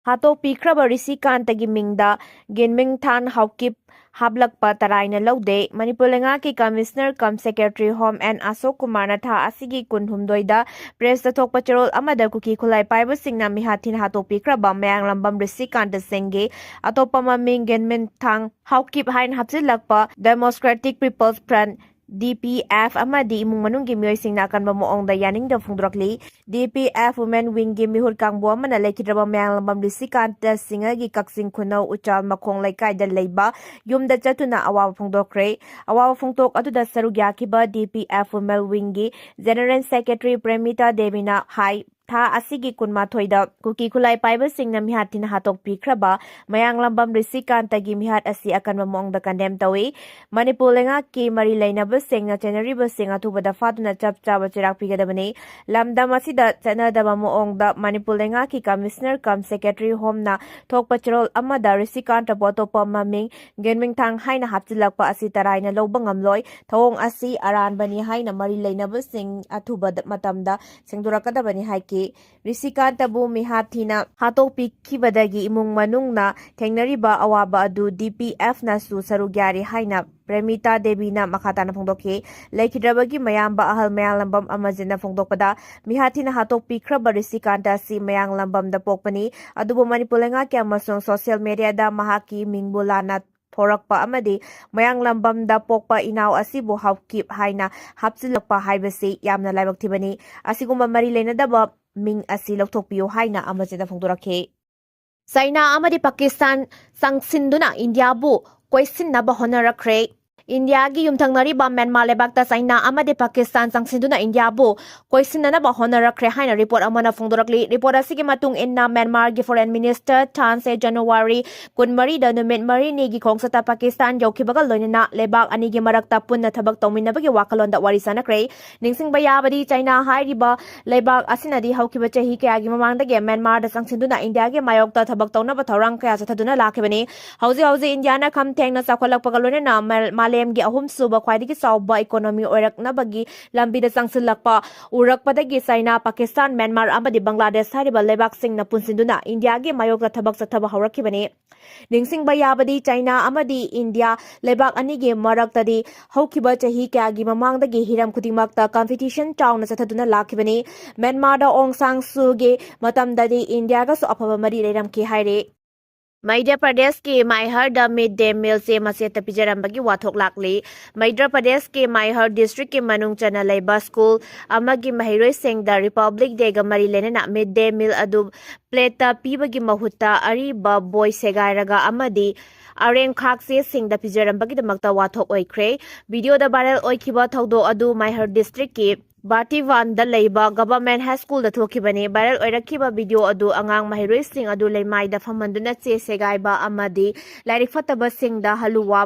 ꯍꯥꯠꯇꯣꯛꯄꯤꯈ꯭ꯔꯕ ꯔꯤꯁꯤꯀꯥꯟꯇꯒꯤ ꯃꯤꯡꯗ ꯒꯤꯟꯃꯤꯡꯊꯥꯟ ꯍꯥꯎꯀꯤꯞ ꯍꯥꯞꯂꯛꯄ ꯇꯔꯥꯏꯅ ꯂꯧꯗꯦ꯫ ꯃꯅꯤꯄꯨꯔ ꯂꯩꯉꯥꯛꯀꯤ Commissioner cum Secretary Home N ꯑꯁꯣꯛ ꯀꯨꯃꯥꯔꯅ ꯊꯥ ꯑꯁꯤꯒꯤ ꯀꯨꯟꯍꯨꯝꯗꯣꯏꯗ press ꯇ ꯊꯣꯛꯄ ꯆꯦꯔꯣꯜ ꯑꯃꯗ ꯀꯨꯀꯤ ꯈꯨꯠꯂꯥꯏ ꯄꯥꯏꯕꯁꯤꯡꯅ ꯃꯤꯍꯥꯠ ꯊꯤꯅ ꯍꯥꯠꯇꯣꯛꯄꯤꯈ꯭ꯔꯕ ꯃꯌꯥꯡꯂꯝꯕꯝ ꯔꯤꯁꯤꯀꯥꯟꯇ ꯁꯤꯡꯒꯤ ꯑꯇꯣꯞꯄ ꯃꯃꯤꯡ ꯒꯤꯟꯃꯤꯡꯊꯥꯡ ꯍꯥꯎꯀꯤꯞ ꯍꯥꯏꯅ ꯍꯥꯞꯆꯤꯜꯂꯛꯄ Democratic People's Front, DPF ꯑꯃꯗꯤ ꯏꯃꯨꯡ ꯃꯅꯨꯡꯒꯤ ꯃꯤꯑꯣꯏꯁꯤꯡꯅ ꯑꯀꯟꯕ ꯃꯑꯣꯡꯗ ꯌꯥꯅꯤꯡꯗꯕ ꯐꯣꯡꯗꯣꯔꯛꯂꯤ꯫ DPF Women Wingꯒꯤ ꯃꯤꯍꯨꯠ ꯀꯥꯡꯕꯨ ꯑꯃꯅ ꯂꯩꯈꯤꯗ꯭ꯔꯕ ꯃꯌꯥꯡꯂꯝꯕꯝ ꯔꯤꯁꯤꯀꯥꯟꯇ ꯁꯤꯡꯍꯒꯤ ꯀꯛꯆꯤꯡ ꯈꯨꯅꯧ ꯎꯆꯥꯜ ꯃꯈꯣꯡ ꯂꯩꯀꯥꯏꯗ ꯂꯩꯕ ꯌꯨꯝꯗ ꯆꯠꯇꯨꯅ ꯑꯋꯥꯕ ꯐꯣꯡꯗꯣꯛꯈ꯭ꯔꯦ꯫ ꯑꯋꯥꯕ ꯐꯣꯡꯗꯣꯛ ꯑꯗꯨꯗ ꯁꯔꯨꯛ ꯌꯥꯈꯤꯕ DPF Women Wingꯒꯤ General Secretary ꯄ꯭ꯔꯦꯃꯤꯇꯥ ꯗꯦꯕꯤꯅ ꯍꯥꯏ, ꯊꯥ ꯑꯁꯤꯒꯤ ꯀꯨꯟꯃꯥꯊꯣꯏꯗ ꯀꯨꯀꯤ ꯈꯨꯠꯂꯥꯏ ꯄꯥꯏꯕꯁꯤꯡꯅ ꯃꯤꯍꯥꯠ ꯊꯤꯅ ꯍꯥꯠꯇꯣꯛꯄꯤꯈ꯭ꯔꯕ ꯃꯌꯥꯡꯂꯝꯕꯝ ꯔꯤꯁꯤꯀꯥꯟꯇꯒꯤ ꯃꯤꯍꯥꯠ ꯑꯁꯤ ꯑꯀꯟꯕ ꯃꯑꯣꯡꯗ condemn ꯇꯧꯏ꯫ ꯃꯅꯤꯄꯨꯔ ꯂꯩꯉꯥꯛꯀꯤ ꯃꯔꯤ ꯂꯩꯅꯕꯁꯤꯡꯅ ꯆꯦꯟꯅꯔꯤꯕꯁꯤꯡ ꯑꯊꯨꯕꯗ ꯐꯥꯗꯨꯅ ꯆꯞ ꯆꯥꯕ ꯆꯩꯔꯥꯛ ꯄꯤꯒꯗꯕꯅꯤ꯫ ꯂꯝꯗꯝ ꯑꯁꯤꯗ ꯆꯠꯅꯗꯕ ꯃꯑꯣꯡꯗ ꯃꯅꯤꯄꯨꯔ ꯂꯩꯉꯥꯛꯀꯤ Commissioner cum Secretary Homeꯅ ꯊꯣꯛꯄ ꯆꯦꯔꯣꯜ ꯑꯃꯗ ꯔꯤꯁꯤꯀꯥꯟꯇꯕꯨ ꯑꯇꯣꯞꯄ ꯃꯃꯤꯡ ꯒꯦꯟꯃꯤꯡꯊꯥꯡ ꯍꯥꯏꯅ ꯍꯥꯞꯆꯤꯜꯂꯛꯄ ꯑꯁꯤ ꯇꯔꯥꯏꯅ ꯂꯧꯕ ꯉꯝꯂꯣꯏ꯫ ꯊꯧꯑꯣꯡ ꯑꯁꯤ ꯑꯔꯥꯟꯕꯅꯤ ꯍꯥꯏꯅ ꯃꯔꯤ ꯂꯩꯅꯕꯁꯤꯡ ꯑꯊꯨꯕ ꯃꯇꯝꯗ ꯁꯦꯡꯗꯣꯔꯛꯀꯗꯕꯅꯤ ꯍꯥꯏꯈꯤ꯫ ꯔꯤꯁꯤꯀꯥꯟꯇꯕꯨ ꯃꯤꯍꯥꯠ ꯊꯤꯅ ꯍꯥꯠꯇꯣꯛꯄꯤꯈꯤꯕꯗꯒꯤ ꯏꯃꯨꯡ ꯃꯅꯨꯡꯅ ꯊꯦꯡꯅꯔꯤꯕ ꯑꯋꯥꯕ ꯑꯗꯨ DPFꯅꯁꯨ ꯁꯔꯨꯛ ꯌꯥꯔꯤ ꯍꯥꯏꯅ ꯄ꯭ꯔꯦꯃꯤꯇꯥ ꯗꯦꯕꯤꯅ ꯃꯈꯥ ꯇꯥꯅ ꯐꯣꯡꯗꯣꯛꯈꯤ꯫ ꯂꯩꯈꯤꯗ꯭ꯔꯕꯒꯤ ꯃꯌꯥꯝꯕ ꯑꯍꯜ ꯃꯌꯥꯡꯂꯝꯕꯝ ꯑꯃꯔꯖꯤꯠꯅ ꯐꯣꯡꯗꯣꯛꯄꯗ, ꯃꯤꯍꯥꯠ ꯊꯤꯅ ꯍꯥꯠꯇꯣꯛꯄꯤꯈ꯭ꯔꯕ ꯔꯤꯁꯤꯀꯥꯟꯇ ꯑꯁꯤ ꯃꯌꯥꯡꯂꯝꯕꯝꯗ ꯄꯣꯛꯄꯅꯤ, ꯑꯗꯨꯕꯨ ꯃꯅꯤꯄꯨꯔ ꯂꯩꯉꯥꯛꯀꯤ ꯑꯃꯁꯨꯡ social mediaꯗ ꯃꯍꯥꯛꯀꯤ ꯃꯤꯡꯕꯨ ꯂꯥꯟꯅ ꯊꯣꯔꯛꯄ ꯑꯃꯗꯤ ꯃꯌꯥꯡꯂꯝꯕꯝꯗ ꯄꯣꯛꯄ ꯏꯅꯥꯎ ꯑꯁꯤꯕꯨ ꯍꯥꯎꯀꯤꯞ ꯍꯥꯏꯅ ꯍꯥꯞꯆꯤꯜꯂꯛꯄ ꯍꯥꯏꯕꯁꯤ ꯌꯥꯝꯅ ꯂꯥꯏꯕꯛ ꯊꯤꯕꯅꯤ꯫ ꯑꯁꯤꯒꯨꯝꯕ ꯃꯔꯤ ꯂꯩꯅꯗꯕ ꯃꯤꯡ ꯑꯁꯤ ꯂꯧꯊꯣꯛꯄꯤꯌꯨ ꯍꯥꯏꯅ ꯑꯃꯔꯖꯤꯠꯅ ꯐꯣꯡꯗꯣꯔꯛꯈꯤ꯫ ꯆꯥꯏꯅꯥ ꯑꯃꯗꯤ ꯄꯥꯀꯤꯁꯇꯥꯟ ꯆꯪꯁꯤꯟꯗꯨꯅ ꯏꯟꯗꯤꯌꯥꯕꯨ ꯀꯣꯏꯁꯤꯟꯅꯕ ꯍꯣꯠꯅꯔꯛꯈ꯭ꯔꯦ꯫ ꯏꯟꯗꯤꯌꯥꯒꯤ ꯌꯨꯝꯊꯪꯅꯔꯤꯕ ꯃ꯭ꯌꯥꯟꯃꯥꯔ ꯂꯩꯕꯥꯛꯇ ꯆꯥꯏꯅꯥ ꯑꯃꯗꯤ ꯄꯥꯀꯤꯁꯇꯥꯟ ꯆꯪꯁꯤꯟꯗꯨꯅ ꯏꯟꯗꯤꯌꯥꯕꯨ ꯀꯣꯏꯁꯤꯟꯅꯅꯕ ꯍꯣꯠꯅꯔꯛꯈ꯭ꯔꯦ ꯍꯥꯏꯅ report ꯑꯃꯅ ꯐꯣꯡꯗꯣꯔꯛꯂꯤ꯫ Report ꯑꯁꯤꯒꯤ ꯃꯇꯨꯡ ꯏꯟꯅ, ꯃ꯭ꯌꯥꯟꯃꯥꯔꯒꯤ Foreign Minister ꯊꯥꯟꯁꯦ ꯖꯅꯋꯥꯔꯤ ꯀꯨꯟꯃꯔꯤꯗ ꯅꯨꯃꯤꯠ ꯃꯔꯤꯅꯤꯒꯤ ꯈꯣꯡꯆꯠꯇ ꯄꯥꯀꯤꯁꯇꯥꯟ ꯌꯧꯈꯤꯕꯒ ꯂꯣꯏꯅꯅ ꯂꯩꯕꯥꯛ ꯑꯅꯤꯒꯤ ꯃꯔꯛꯇ ꯄꯨꯟꯅ ꯊꯕꯛ ꯇꯧꯃꯤꯟꯅꯕꯒꯤ ꯋꯥꯈꯜꯂꯣꯟꯗ ꯋꯥꯔꯤ ꯁꯥꯟꯅꯈ꯭ꯔꯦ꯫ ꯅꯤꯡꯁꯤꯡꯕ ꯌꯥꯕꯗꯤ, ꯆꯥꯏꯅꯥ ꯍꯥꯏꯔꯤꯕ ꯂꯩꯕꯥꯛ ꯑꯁꯤꯅꯗꯤ ꯍꯧꯈꯤꯕ ꯆꯍꯤ ꯀꯌꯥꯒꯤ ꯃꯃꯥꯡꯗꯒꯤ ꯃ꯭ꯌꯥꯟꯃꯥꯔꯗ ꯆꯪꯁꯤꯟꯗꯨꯅ ꯏꯟꯗꯤꯌꯥꯒꯤ ꯃꯥꯌꯣꯛꯇ ꯊꯕꯛ ꯇꯧꯅꯕ ꯊꯧꯔꯥꯡ ꯀꯌꯥ ꯆꯠꯊꯗꯨꯅ ꯂꯥꯛꯈꯤꯕꯅꯤ꯫ ꯍꯧꯖꯤꯛ ꯍꯧꯖꯤꯛ ꯏꯟꯗꯤꯌꯥꯅ ꯈꯝ ꯊꯦꯡꯅ ꯆꯥꯎꯈꯠꯂꯛꯄꯒ ꯂꯣꯏꯅꯅ ꯃꯥ-, ꯃꯥꯂꯦꯝꯒꯤ ꯑꯍꯨꯝꯁꯨꯕ ꯈ꯭ꯋꯥꯏꯗꯒꯤ ꯆꯥꯎꯕ economy ꯑꯣꯏꯔꯛꯅꯕꯒꯤ ꯂꯝꯕꯤꯗ ꯆꯪꯁꯤꯜꯂꯛꯄ ꯎꯔꯛꯄꯗꯒꯤ ꯆꯥꯏꯅꯥ, ꯄꯥꯀꯤꯁꯇꯥꯟ, ꯃ꯭ꯌꯥꯟꯃꯥꯔ ꯑꯃꯗꯤ ꯕꯪꯒ꯭ꯂꯥꯗꯦꯁ ꯍꯥꯏꯔꯤꯕ ꯂꯩꯕꯥꯛꯁꯤꯡꯅ ꯄꯨꯟꯁꯤꯟꯗꯨꯅ ꯏꯟꯗꯤꯌꯥꯒꯤ ꯃꯥꯌꯣꯛꯇ ꯊꯕꯛ ꯆꯠꯊꯕ ꯍꯧꯔꯛꯈꯤꯕꯅꯤ꯫ ꯅꯤꯡꯁꯤꯡꯕ ꯌꯥꯕꯗꯤ, ꯆꯥꯏꯅꯥ ꯑꯃꯗꯤ ꯏꯟꯗꯤꯌꯥ ꯂꯩꯕꯥꯛ ꯑꯅꯤꯒꯤ ꯃꯔꯛꯇꯗꯤ ꯍꯧꯈꯤꯕ ꯆꯍꯤ ꯀꯌꯥꯒꯤ ꯃꯃꯥꯡꯗꯒꯤ ꯍꯤꯔꯝ ꯈꯨꯗꯤꯡꯃꯛꯇ competition ꯆꯥꯎꯅ ꯆꯠꯊꯗꯨꯅ ꯂꯥꯛꯈꯤꯕꯅꯤ꯫ ꯃ꯭ꯌꯥꯟꯃꯥꯔꯗ ꯑꯣꯡ ꯁꯥꯟ ꯁꯨꯒꯤ ꯃꯇꯝꯗꯗꯤ ꯏꯟꯗꯤꯌꯥꯒꯁꯨ ꯑꯐꯕ ꯃꯔꯤ ꯂꯩꯔꯝꯈꯤ ꯍꯥꯏꯔꯤ꯫ ꯃꯙ꯭ꯌ ꯄ꯭ꯔꯗꯦꯁꯀꯤ ꯃꯥꯏꯍꯔꯗ ꯃꯤꯗ ꯗꯦ ꯃꯤꯜ ꯆꯦ ꯃꯆꯦꯠꯇ ꯄꯤꯖꯔꯝꯕꯒꯤ ꯋꯥꯊꯣꯛ ꯂꯥꯛꯂꯤ꯫ ꯃꯙ꯭ꯌ ꯄ꯭ꯔꯗꯦꯁꯀꯤ ꯃꯥꯏꯍꯔ ꯗꯤꯁꯇ꯭ꯔꯤꯛꯀꯤ ꯃꯅꯨꯡ ꯆꯟꯅ ꯂꯩꯕ ꯁ꯭ꯀꯨꯜ ꯑꯃꯒꯤ ꯃꯍꯩꯔꯣꯏꯁꯤꯡꯗ ꯔꯤꯄꯕ꯭ꯂꯤꯛ ꯗꯦꯒ ꯃꯔꯤ ꯂꯩꯅꯅ ꯃꯤꯗ ꯗꯦ ꯃꯤꯜ ꯑꯗꯨ ꯄ꯭ꯂꯦꯠꯇ ꯄꯤꯕꯒꯤ ꯃꯍꯨꯠꯇ ꯑꯔꯤꯕ ꯕꯣꯏ ꯁꯦꯒꯥꯏꯔꯒ ꯑꯃꯗꯤ ꯑꯔꯦꯝꯈꯥꯛ ꯆꯦꯁꯤꯡꯗ ꯄꯤꯖꯔꯝꯕꯒꯤꯗꯃꯛꯇ ꯋꯥꯊꯣꯛ ꯑꯣꯏꯈ꯭ꯔꯦ꯫ ꯚꯤꯗꯤꯑꯣꯗ ꯚꯥꯏꯔꯦꯜ ꯑꯣꯏꯈꯤꯕ ꯊꯧꯗꯣꯛ ꯑꯗꯨ ꯃꯥꯏꯍꯔ ꯗꯤꯁꯇ꯭ꯔꯤꯛꯀꯤ ꯕꯥꯇꯤꯋꯥꯟꯗ ꯂꯩꯕ ꯒꯚꯔꯟꯃꯦꯟꯠ ꯍꯥꯏ ꯁ꯭ꯀꯨꯜꯗ ꯊꯣꯛꯈꯤꯕꯅꯤ꯫ ꯚꯥꯏꯔꯦꯜ ꯑꯣꯏꯔꯛꯈꯤꯕ ꯚꯤꯗꯤꯑꯣ ꯑꯗꯨ ꯑꯉꯥꯡ ꯃꯍꯩꯔꯣꯏꯁꯤꯡ ꯑꯗꯨ ꯂꯩꯃꯥꯏꯗ ꯐꯝꯍꯟꯗꯨꯅ ꯆꯦ ꯁꯦꯒꯥꯏꯕ ꯑꯃꯗꯤ ꯂꯥꯏꯔꯤꯛ ꯐꯠꯇꯕꯁꯤꯡꯗ ꯍꯂꯨꯋꯥ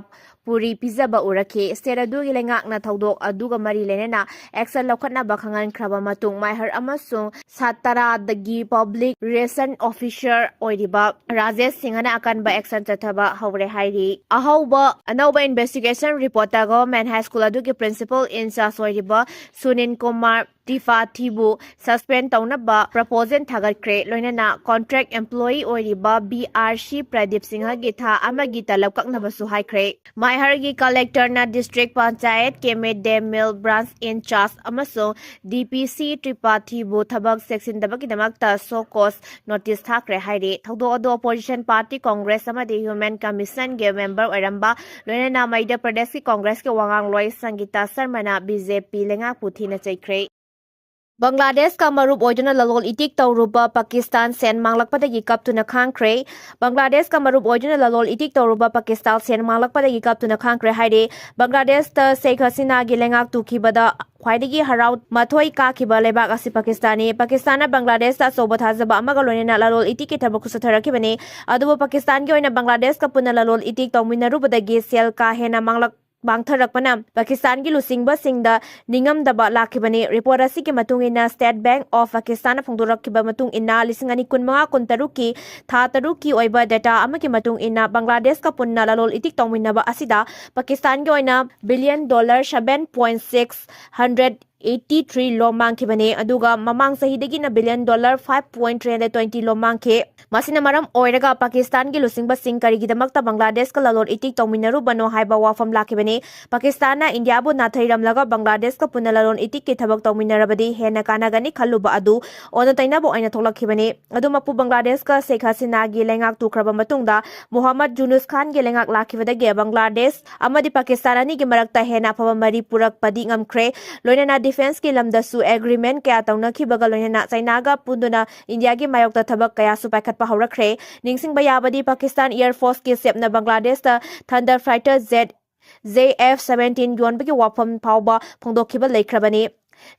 ꯄꯨꯔꯤ ꯄꯤꯖꯕ ꯎꯔꯛꯈꯤ꯫ ꯁ꯭ꯇꯦꯠ ꯑꯗꯨꯒꯤ ꯂꯩꯉꯥꯛꯅ ꯊꯧꯗꯣꯛ ꯑꯗꯨꯒ ꯃꯔꯤ ꯂꯩꯅꯅ ꯑꯦꯛꯁꯟ ꯂꯧꯈꯠꯅꯕ ꯈꯪꯍꯟꯈ꯭ꯔꯕ ꯃꯇꯨꯡ ꯃꯥꯏꯍꯔ ꯑꯃꯁꯨꯡ ꯁꯥꯇꯔꯥꯗꯒꯤ ꯄꯕ꯭ꯂꯤꯛ ꯔꯤꯂꯦꯁꯟ ꯑꯣꯐꯤꯁꯔ ꯑꯣꯏꯔꯤꯕ ꯔꯥꯖꯦꯁ ꯁꯤꯡꯍꯅ ꯑꯀꯟꯕ ꯑꯦꯛꯁꯟ ꯆꯠꯊꯕ ꯍꯧꯔꯦ ꯍꯥꯏꯔꯤ꯫ ꯑꯍꯧꯕ ꯑꯅꯧꯕ ꯏꯟꯚꯦꯁꯇꯤꯒꯦꯁꯟ ꯔꯤꯄꯣꯔꯠꯇ ꯒꯚꯔꯟꯃꯦꯟꯠ ꯍꯥꯏ ꯁ꯭ꯀꯨꯜ ꯑꯗꯨꯒꯤ ꯄ꯭ꯔꯤꯟꯁꯤꯄꯜ ꯏꯟꯆꯥꯔꯖ ꯑꯣꯏꯔꯤꯕ ꯁꯨꯅꯤꯜ ꯀꯨꯃꯥꯔ ꯇ꯭ꯔꯤꯄꯥꯊꯤꯕꯨ ꯁꯁꯄꯦꯟ ꯇꯧꯅꯕ ꯄ꯭ꯔꯄꯣꯖꯦꯜ ꯊꯥꯒꯠꯈ꯭ꯔꯦ꯫ ꯂꯣꯏꯅꯅ ꯀꯣꯟꯇ꯭ꯔꯦꯛ ꯑꯦꯝꯄ꯭ꯂꯣꯌꯤ ꯑꯣꯏꯔꯤꯕ ꯕꯤ ꯑꯥꯔ ꯁꯤ ꯄ꯭ꯔꯗꯤꯞ ꯁꯤꯡꯍꯒꯤ ꯊꯥ ꯑꯃꯒꯤ ꯇꯂꯕ ꯀꯛꯅꯕꯁꯨ ꯍꯥꯏꯈ꯭ꯔꯦ꯫ ꯃꯥꯏꯍꯔꯒꯤ ꯀꯂꯦꯛꯇꯔꯅ ꯗꯤꯁꯇ꯭ꯔꯤꯛ ꯄꯟꯆꯥꯌꯠ ꯀꯦ ꯃꯤꯗ ꯗꯦ ꯃꯤꯜ ꯕ꯭ꯔꯥꯟꯆ ꯏꯟꯆꯥꯔꯖ ꯑꯃꯁꯨꯡ ꯗꯤ ꯄꯤ ꯁꯤ ꯇ꯭ꯔꯤꯄꯥꯊꯤꯕꯨ ꯊꯕꯛ ꯆꯦꯛꯁꯤꯟꯗꯕꯒꯤꯗꯃꯛꯇ ꯁꯣ ꯀꯣꯁ ꯅꯣꯇꯤꯁ ꯊꯥꯈ꯭ꯔꯦ ꯍꯥꯏꯔꯤ꯫ ꯊꯧꯗꯣꯛ ꯑꯗꯨ ꯑꯣꯄꯣꯖꯤꯁꯟ ꯄꯥꯔꯇꯤ ꯀꯣꯡꯒ꯭ꯔꯦꯁ ꯑꯃꯗꯤ ꯍ꯭ꯌꯨꯃꯦꯟ ꯀꯃꯤꯁꯟꯒꯤ ꯃꯦꯝꯕꯔ ꯑꯣꯏꯔꯝꯕ, ꯂꯣꯏꯅꯅ ꯃꯙ꯭ꯌ ꯄ꯭ꯔꯗꯦꯁꯀꯤ ꯀꯣꯡꯒ꯭ꯔꯦꯁꯀꯤ ꯋꯥꯉꯥꯡꯂꯣꯏ ꯁꯪꯒꯤꯇꯥ ꯁꯔꯃꯅ ꯕꯤ ꯖꯦ ꯄꯤ ꯂꯩꯉꯥꯛꯄꯨ ꯊꯤꯅ ꯆꯩꯈ꯭ꯔꯦ꯫ ꯕꯪꯒ꯭ꯂꯥꯗꯦꯁꯀ ꯃꯔꯨꯞ ꯑꯣꯏꯗꯨꯅ ꯂꯂꯣꯟ ꯏꯇꯤꯛ ꯇꯧꯔꯨꯕ ꯄꯥꯀꯤꯁꯇꯥꯟ ꯁꯦꯟ ꯃꯥꯡꯂꯛꯄꯗꯒꯤ ꯀꯞꯇꯨꯅ ꯈꯥꯡꯈ꯭ꯔꯦ꯫ ꯕꯪꯒ꯭ꯂꯥꯗꯦꯁꯀ ꯃꯔꯨꯞ ꯑꯣꯏꯗꯨꯅ ꯂꯂꯣꯟ ꯏꯇꯤꯛ ꯇꯧꯔꯨꯕ ꯄꯥꯀꯤꯁꯇꯥꯟ ꯁꯦꯟ ꯃꯥꯡꯂꯛꯄꯗꯒꯤ ꯀꯞꯇꯨꯅ ꯈꯥꯡꯈ꯭ꯔꯦ ꯍꯥꯏꯔꯦ꯫ ꯕꯪꯒ꯭ꯂꯥꯗꯦꯁꯇ ꯁꯦꯈ ꯍꯁꯤꯅꯥꯒꯤ ꯂꯩꯉꯥꯛ ꯇꯨꯈꯤꯕꯗ ꯈ꯭ꯋꯥꯏꯗꯒꯤ ꯍꯔꯥꯎ ꯃꯊꯣꯏ ꯀꯥꯈꯤꯕ ꯂꯩꯕꯥꯛ ꯑꯁꯤ ꯄꯥꯀꯤꯁꯇꯥꯟꯅꯤ꯫ ꯄꯥꯀꯤꯁꯇꯥꯟꯅ ꯕꯪꯒ꯭ꯂꯥꯗꯦꯁꯇ ꯑꯆꯧꯕ ꯊꯥꯖꯕ ꯑꯃꯒ ꯂꯣꯏꯅꯅ ꯂꯂꯣꯟ ꯏꯇꯤꯛꯀꯤ ꯊꯕꯛꯁꯨ ꯆꯠꯊꯔꯛꯈꯤꯕꯅꯤ꯫ ꯑꯗꯨꯕꯨ ꯄꯥꯀꯤꯁꯇꯥꯟꯒꯤ ꯑꯣꯏꯅ ꯕꯪꯒ꯭ꯂꯥꯗꯦꯁꯀ ꯄꯨꯟꯅ ꯂꯂꯣꯟ ꯏꯇꯤꯛ ꯇꯧꯃꯤꯟꯅꯔꯨꯕꯗꯒꯤ ꯁꯦꯜ ꯀꯥ ꯍꯦꯟꯅ ꯃꯥꯡꯂꯛ-, ꯃꯥꯡꯊꯔꯛꯄꯅ ꯄꯥꯀꯤꯁꯇꯥꯟꯒꯤ ꯂꯨꯆꯤꯡꯕꯁꯤꯡꯗ ꯅꯤꯡꯉꯝꯗꯕ ꯂꯥꯛꯈꯤꯕꯅꯤ꯫ ꯔꯤꯄꯣꯔꯠ ꯑꯁꯤꯒꯤ ꯃꯇꯨꯡ ꯏꯟꯅ, ꯁ꯭ꯇꯦꯠ ꯕꯦꯡꯛ ꯑꯣꯐ ꯄꯥꯀꯤꯁꯇꯥꯟꯅ ꯐꯣꯡꯗꯣꯔꯛꯈꯤꯕ ꯃꯇꯨꯡ ꯏꯟꯅ, ꯂꯤꯁꯤꯡ ꯑꯅꯤ ꯀꯨꯟꯃꯉꯥ ꯀꯨꯟꯇꯔꯨꯛꯀꯤ ꯊꯥ ꯇꯔꯨꯛꯀꯤ ꯑꯣꯏꯕ ꯗꯦꯇꯥ ꯑꯃꯒꯤ ꯃꯇꯨꯡ ꯏꯟꯅ, ꯕꯪꯒ꯭ꯂꯥꯗꯦꯁꯀ ꯄꯨꯟꯅ ꯂꯂꯣꯟ ꯏꯇꯤꯛ ꯇꯧꯃꯤꯟꯅꯕ ꯑꯁꯤꯗ ꯄꯥꯀꯤꯁꯇꯥꯟꯒꯤ ꯑꯣꯏꯅ billion dollar seven point six hundred eighty three ꯂꯣꯝ ꯃꯥꯡꯈꯤꯕꯅꯤ꯫ ꯑꯗꯨꯒ ꯃꯃꯥꯡ ꯆꯍꯤꯗꯒꯤꯅ billion dollar five point three hundred twenty ꯂꯣꯝ ꯃꯥꯡꯈꯤ꯫ ꯃꯁꯤꯅ ꯃꯔꯝ ꯑꯣꯏꯔꯒ ꯄꯥꯀꯤꯁꯇꯥꯟꯒꯤ ꯂꯨꯆꯤꯡꯕꯁꯤꯡ ꯀꯔꯤꯒꯤꯗꯃꯛꯇ ꯕꯪꯒ꯭ꯂꯥꯗꯦꯁꯀ ꯂꯂꯣꯟ ꯏꯇꯤꯛ ꯇꯧꯃꯤꯟꯅꯔꯨꯕꯅꯣ ꯍꯥꯏꯕ ꯋꯥꯐꯝ ꯂꯥꯛꯈꯤꯕꯅꯤ꯫ ꯄꯥꯀꯤꯁꯇꯥꯟꯅ ꯏꯟꯗꯤꯌꯥꯕꯨ ꯅꯥꯊꯩꯔꯝꯂꯒ ꯕꯪꯒ꯭ꯂꯥꯗꯦꯁꯀ ꯄꯨꯟꯅ ꯂꯂꯣꯟ ꯏꯇꯤꯛꯀꯤ ꯊꯕꯛ ꯇꯧꯃꯤꯟꯅꯔꯕꯗꯤ ꯍꯦꯟꯅ ꯀꯥꯟꯅꯒꯅꯤ ꯈꯜꯂꯨꯕ ꯑꯗꯨ ꯑꯣꯟꯅ ꯇꯩꯅꯕ ꯑꯣꯏꯅ ꯊꯣꯛꯂꯛꯈꯤꯕꯅꯤ꯫ ꯑꯗꯨꯃꯛꯄꯨ ꯕꯪꯒ꯭ꯂꯥꯗꯦꯁꯀ ꯁꯦꯈ ꯍꯁꯤꯅꯥꯒꯤ ꯂꯩꯉꯥꯛ ꯇꯨꯈ꯭ꯔꯕ ꯃꯇꯨꯡꯗ ꯃꯨꯍꯝꯃꯗ ꯌꯨꯅꯨꯁ ꯈꯥꯟꯒꯤ ꯂꯩꯉꯥꯛ ꯂꯥꯛꯈꯤꯕꯗꯒꯤ ꯕꯪꯒ꯭ꯂꯥꯗꯦꯁ ꯑꯃꯗꯤ ꯄꯥꯀꯤꯁꯇꯥꯟ ꯑꯅꯤꯒꯤ ꯃꯔꯛꯇ ꯍꯦꯟꯅ ꯑꯐꯕ ꯃꯔꯤ ꯄꯨꯔꯛꯄꯗꯤ ꯉꯝꯈ꯭ꯔꯦ꯫ ꯂꯣꯏꯅꯅ defenceꯀꯤ ꯂꯝꯗꯁꯨ agreement ꯀꯌꯥ ꯇꯧꯅꯈꯤꯕꯒ ꯂꯣꯏꯅꯅ ꯆꯥꯏꯅꯥꯒ ꯄꯨꯟꯗꯨꯅ ꯏꯟꯗꯤꯌꯥꯒꯤ ꯃꯥꯌꯣꯛꯇ ꯊꯕꯛ ꯀꯌꯥꯁꯨ ꯄꯥꯏꯈꯠꯄ ꯍꯧꯔꯛꯈ꯭ꯔꯦ꯫ ꯅꯤꯡꯁꯤꯡꯕ ꯌꯥꯕꯗꯤ Pakistan Air Forceꯀꯤ ꯆꯦꯞꯅ ꯕꯪꯒ꯭ꯂꯥꯗꯦꯁꯇ Thunder fighter jet J F seventeen ꯌꯣꯟꯕꯒꯤ ꯋꯥꯐꯝ ꯐꯥꯎꯕ ꯐꯣꯡꯗꯣꯛꯈꯤꯕ ꯂꯩꯈ꯭ꯔꯕꯅꯤ꯫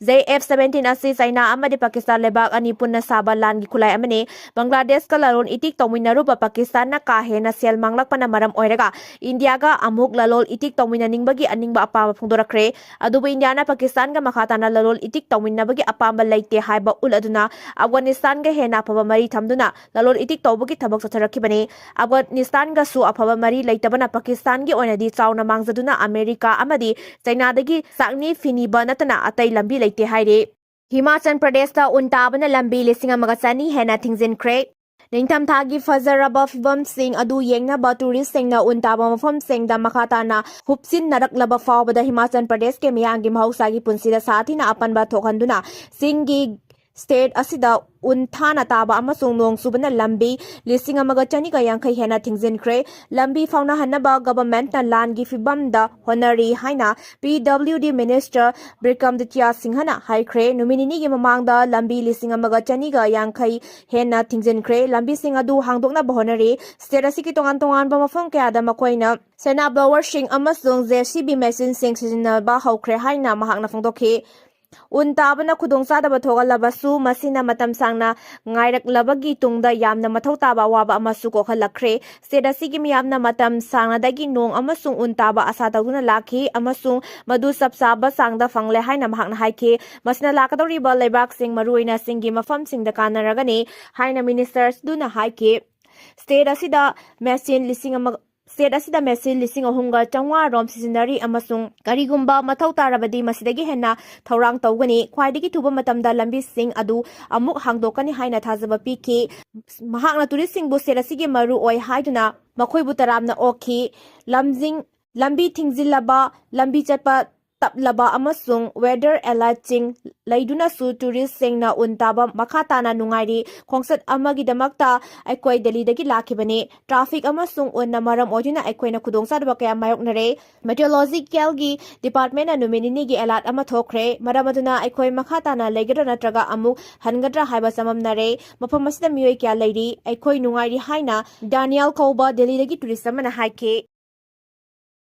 J F seventeen ꯑꯁꯤ ꯆꯥꯏꯅꯥ ꯑꯃꯗꯤ ꯄꯥꯀꯤꯁꯇꯥꯟ ꯂꯩꯕꯥꯛ ꯑꯅꯤ ꯄꯨꯟꯅ ꯁꯥꯕ ꯂꯥꯟꯒꯤ ꯈꯨꯠꯂꯥꯏ ꯑꯃꯅꯤ꯫ ꯕꯪꯒ꯭ꯂꯥꯗꯦꯁꯀ ꯂꯂꯣꯟ ꯏꯇꯤꯛ ꯇꯧꯃꯤꯟꯅꯔꯨꯕ ꯄꯥꯀꯤꯁꯇꯥꯟꯅ ꯀꯥ ꯍꯦꯟꯅ ꯁꯦꯜ ꯃꯥꯡꯂꯛꯄꯅ ꯃꯔꯝ ꯑꯣꯏꯔꯒ ꯏꯟꯗꯤꯌꯥꯒ ꯑꯃꯨꯛ ꯂꯂꯣꯟ ꯏꯇꯤꯛ ꯇꯧꯃꯤꯟꯅꯅꯤꯡꯕꯒꯤ ꯑꯅꯤꯡꯕ ꯑꯄꯥꯝꯕ ꯐꯣꯡꯗꯣꯔꯛꯈ꯭ꯔꯦ꯫ ꯑꯗꯨꯕꯨ ꯏꯟꯗꯤꯌꯥꯅ ꯄꯥꯀꯤꯁꯇꯥꯟꯒ ꯃꯈꯥ ꯇꯥꯅ ꯂꯂꯣꯟ ꯏꯇꯤꯛ ꯇꯧꯃꯤꯟꯅꯕꯒꯤ ꯑꯄꯥꯝꯕ ꯂꯩꯇꯦ ꯍꯥꯏꯕ ꯎꯠꯂꯗꯨꯅ ꯑꯐꯒꯥꯅꯤꯁꯇꯥꯟꯒ ꯍꯦꯟꯅ ꯑꯐꯕ ꯃꯔꯤ ꯊꯝꯗꯨꯅ ꯂꯂꯣꯟ ꯏꯇꯤꯛ ꯇꯧꯕꯒꯤ ꯊꯕꯛ ꯆꯠꯊꯔꯛꯈꯤꯕꯅꯤ꯫ ꯑꯐꯒꯥꯅꯤꯁꯇꯥꯟꯒꯁꯨ ꯑꯐꯕ ꯃꯔꯤ ꯂꯩꯇꯕꯅ ꯄꯥꯀꯤꯁꯇꯥꯟꯒꯤ ꯑꯣꯏꯅꯗꯤ ꯆꯥꯎꯅ ꯃꯥꯡꯖꯗꯨꯅ ꯑꯃꯦꯔꯤꯀꯥ ꯑꯃꯗꯤ ꯆꯥꯏꯅꯥꯗꯒꯤ ꯆꯥꯛꯅꯤ ꯐꯤꯅꯤꯕ ꯅꯠꯇꯅ ꯑꯇꯩ ꯂꯝꯕꯤ ꯂꯩꯇꯦ ꯍꯥꯏꯔꯤ꯫ ꯍꯤꯃꯥꯆꯜ ꯄ꯭ꯔꯗꯦꯁꯇ ꯎꯟ ꯇꯥꯕꯅ ꯂꯝꯕꯤ ꯂꯤꯁꯤꯡ ꯑꯃꯒ ꯆꯅꯤ ꯍꯦꯟꯅ ꯊꯤꯡꯖꯤꯟꯈ꯭ꯔꯦ꯫ ꯅꯤꯡꯊꯝꯊꯥꯒꯤ ꯐꯖꯔꯕ ꯐꯤꯕꯝꯁꯤꯡ ꯑꯗꯨ ꯌꯦꯡꯅꯕ ꯇꯨꯔꯤꯁꯁꯤꯡꯅ ꯎꯟ ꯇꯥꯕ ꯃꯐꯝꯁꯤꯡꯗ ꯃꯈꯥ ꯇꯥꯅ ꯍꯨꯞꯆꯤꯟꯅꯔꯛꯂꯕ ꯐꯥꯎꯕꯗ ꯍꯤꯃꯥꯆꯜ ꯄ꯭ꯔꯗꯦꯁꯀꯤ ꯃꯤꯌꯥꯝꯒꯤ ꯃꯍꯧꯁꯥꯒꯤ ꯄꯨꯟꯁꯤꯗ ꯁꯥ ꯊꯤꯅ ꯑꯄꯟꯕ ꯊꯣꯛꯍꯟꯗꯨꯅ ꯆꯤꯡꯒꯤ state ꯑꯁꯤꯗ ꯎꯟ ꯊꯥꯅ ꯇꯥꯕ ꯑꯃꯁꯨꯡ ꯅꯣꯡ ꯆꯨꯕꯅ ꯂꯝꯕꯤ ꯂꯤꯁꯤꯡ ꯑꯃꯒ ꯆꯅꯤꯒ ꯌꯥꯡꯈꯩ ꯍꯦꯟꯅ ꯊꯤꯡꯖꯤꯟꯈ꯭ꯔꯦ꯫ ꯂꯝꯕꯤ ꯐꯥꯎꯅꯍꯟꯅꯕ governmentꯅ ꯂꯥꯟꯒꯤ ꯐꯤꯕꯝꯗ ꯍꯣꯠꯅꯔꯤ ꯍꯥꯏꯅ P W D minister ꯕꯤꯀ꯭ꯔꯃꯥꯗꯤꯇ꯭ꯌ ꯁꯤꯡꯍꯅ ꯍꯥꯏꯈ꯭ꯔꯦ꯫ ꯅꯨꯃꯤꯠ ꯅꯤꯅꯤꯒꯤ ꯃꯃꯥꯡꯗ ꯂꯝꯕꯤ ꯂꯤꯁꯤꯡ ꯑꯃꯒ ꯆꯅꯤꯒ ꯌꯥꯡꯈꯩ ꯍꯦꯟꯅ ꯊꯤꯡꯖꯤꯟꯈ꯭ꯔꯦ꯫ ꯂꯝꯕꯤꯁꯤꯡ ꯑꯗꯨ ꯍꯥꯡꯗꯣꯛꯅꯕ ꯍꯣꯠꯅꯔꯤ꯫ State ꯑꯁꯤꯒꯤ ꯇꯣꯉꯥꯟ ꯇꯣꯉꯥꯟꯕ ꯃꯐꯝ ꯀꯌꯥꯗ ꯃꯈꯣꯏꯅ ꯁꯦꯅꯥ blowerꯁꯤꯡ ꯑꯃꯁꯨꯡ J C B machineꯁꯤꯡ ꯁꯤꯖꯤꯟꯅꯕ ꯍꯧꯈ꯭ꯔꯦ ꯍꯥꯏꯅ ꯃꯍꯥꯛꯅ ꯐꯣꯡꯗꯣꯛꯈꯤ꯫ ꯎꯟ ꯇꯥꯕꯅ ꯈꯨꯗꯣꯡꯆꯥꯗꯕ ꯊꯣꯛꯍꯜꯂꯕꯁꯨ, ꯃꯁꯤꯅ ꯃꯇꯝ ꯁꯥꯡꯅ ꯉꯥꯏꯔꯛꯂꯕꯒꯤ ꯇꯨꯡꯗ ꯌꯥꯝꯅ ꯃꯊꯧ ꯇꯥꯕ ꯑꯋꯥꯕ ꯑꯃꯁꯨ ꯀꯣꯛꯍꯜꯂꯛꯈ꯭ꯔꯦ꯫ State ꯑꯁꯤꯒꯤ ꯃꯤꯌꯥꯝꯅ ꯃꯇꯝ ꯁꯥꯡꯅꯗꯒꯤ ꯅꯣꯡ ꯑꯃꯁꯨꯡ ꯎꯟ ꯇꯥꯕ ꯑꯁꯥ ꯇꯧꯗꯨꯅ ꯂꯥꯛꯈꯤ ꯑꯃꯁꯨꯡ ꯃꯗꯨ ꯆꯞ ꯆꯥꯕ ꯆꯥꯡꯗ ꯐꯪꯂꯦ ꯍꯥꯏꯅ ꯃꯍꯥꯛꯅ ꯍꯥꯏꯈꯤ꯫ ꯃꯁꯤꯅ ꯂꯥꯛꯀꯗꯧꯔꯤꯕ ꯂꯩꯕꯥꯛꯁꯤꯡ, ꯃꯔꯨꯑꯣꯏꯅ ꯆꯤꯡꯒꯤ ꯃꯐꯝꯁꯤꯡꯗ ꯀꯥꯟꯅꯔꯒꯅꯤ ꯍꯥꯏꯅ minister ꯑꯗꯨꯅ ꯍꯥꯏꯈꯤ꯫ State ꯑꯁꯤꯗ machine ꯂꯤꯁꯤꯡ ꯑꯃ ꯁ꯭ꯇꯦꯠ ꯑꯁꯤꯗ ꯃꯦꯁꯤꯟ ꯂꯤꯁꯤꯡ ꯑꯍꯨꯝꯒ ꯆꯥꯝꯃꯉꯥ ꯔꯣꯝ ꯁꯤꯖꯤꯟꯅꯔꯤ ꯑꯃꯁꯨꯡ ꯀꯔꯤꯒꯨꯝꯕ ꯃꯊꯧ ꯇꯥꯔꯕꯗꯤ ꯃꯁꯤꯗꯒꯤ ꯍꯦꯟꯅ ꯊꯧꯔꯥꯡ ꯇꯧꯒꯅꯤ꯫ ꯈ꯭ꯋꯥꯏꯗꯒꯤ ꯊꯨꯕ ꯃꯇꯝꯗ ꯂꯝꯕꯤꯁꯤꯡ ꯑꯗꯨ ꯑꯃꯨꯛ ꯍꯥꯡꯗꯣꯛꯀꯅꯤ ꯍꯥꯏꯅ ꯊꯥꯖꯕ ꯄꯤꯈꯤ꯫ ꯃꯍꯥꯛꯅ ꯇꯨꯔꯤꯁꯁꯤꯡꯕꯨ ꯁ꯭ꯇꯦꯠ ꯑꯁꯤꯒꯤ ꯃꯔꯨ ꯑꯣꯏ ꯍꯥꯏꯗꯨꯅ ꯃꯈꯣꯏꯕꯨ ꯇꯔꯥꯝꯅ ꯑꯣꯛꯈꯤ꯫ ꯂꯝꯖꯤꯡ-, ꯂꯝꯕꯤ ꯊꯤꯡꯖꯤꯜꯂꯕ, ꯂꯝꯕꯤ ꯆꯠꯄ ꯇꯞꯂꯕ ꯑꯃꯁꯨꯡ ꯋꯦꯗꯔ ꯑꯦꯂꯔꯠꯁꯤꯡ ꯂꯩꯗꯨꯅꯁꯨ ꯇꯨꯔꯤꯁꯁꯤꯡꯅ ꯎꯟ ꯇꯥꯕ ꯃꯈꯥ ꯇꯥꯅ ꯅꯨꯡꯉꯥꯏꯔꯤ꯫ ꯈꯣꯡꯆꯠ ꯑꯃꯒꯤꯗꯃꯛꯇ ꯑꯩꯈꯣꯏ ꯗꯦꯜꯂꯤꯗꯒꯤ ꯂꯥꯛꯈꯤꯕꯅꯤ꯫ ꯇ꯭ꯔꯥꯐꯤꯛ ꯑꯃꯁꯨꯡ ꯎꯟꯅ ꯃꯔꯝ ꯑꯣꯏꯗꯨꯅ ꯑꯩꯈꯣꯏꯅ ꯈꯨꯗꯣꯡꯆꯥꯗꯕ ꯀꯌꯥ ꯃꯥꯌꯣꯛꯅꯔꯦ꯫ ꯃꯦꯇꯤꯑꯣꯔꯣꯂꯣꯖꯤꯀꯦꯜꯒꯤ ꯗꯤꯄꯥꯔꯠꯃꯦꯟꯅ ꯅꯨꯃꯤꯠ ꯅꯤꯅꯤꯒꯤ ꯑꯦꯂꯔꯠ ꯑꯃ ꯊꯣꯛꯈ꯭ꯔꯦ꯫ ꯃꯔꯝ ꯑꯗꯨꯅ ꯑꯩꯈꯣꯏ ꯃꯈꯥ ꯇꯥꯅ ꯂꯩꯒꯗ꯭ꯔꯥ ꯅꯠꯇ꯭ꯔꯒ ꯑꯃꯨꯛ ꯍꯟꯒꯗ꯭ꯔꯥ ꯍꯥꯏꯕ ꯆꯃꯝꯅꯔꯦ꯫ ꯃꯐꯝ ꯑꯁꯤꯗ ꯃꯤꯑꯣꯏ ꯀꯌꯥ ꯂꯩꯔꯤ꯫ ꯑꯩꯈꯣꯏ ꯅꯨꯡꯉꯥꯏꯔꯤ ꯍꯥꯏꯅ ꯗꯥꯅꯤꯌꯦꯜ ꯀꯧꯕ ꯗꯦꯜꯂꯤꯗꯒꯤ ꯇꯨꯔꯤꯁ ꯑꯃꯅ ꯍꯥꯏꯈꯤ꯫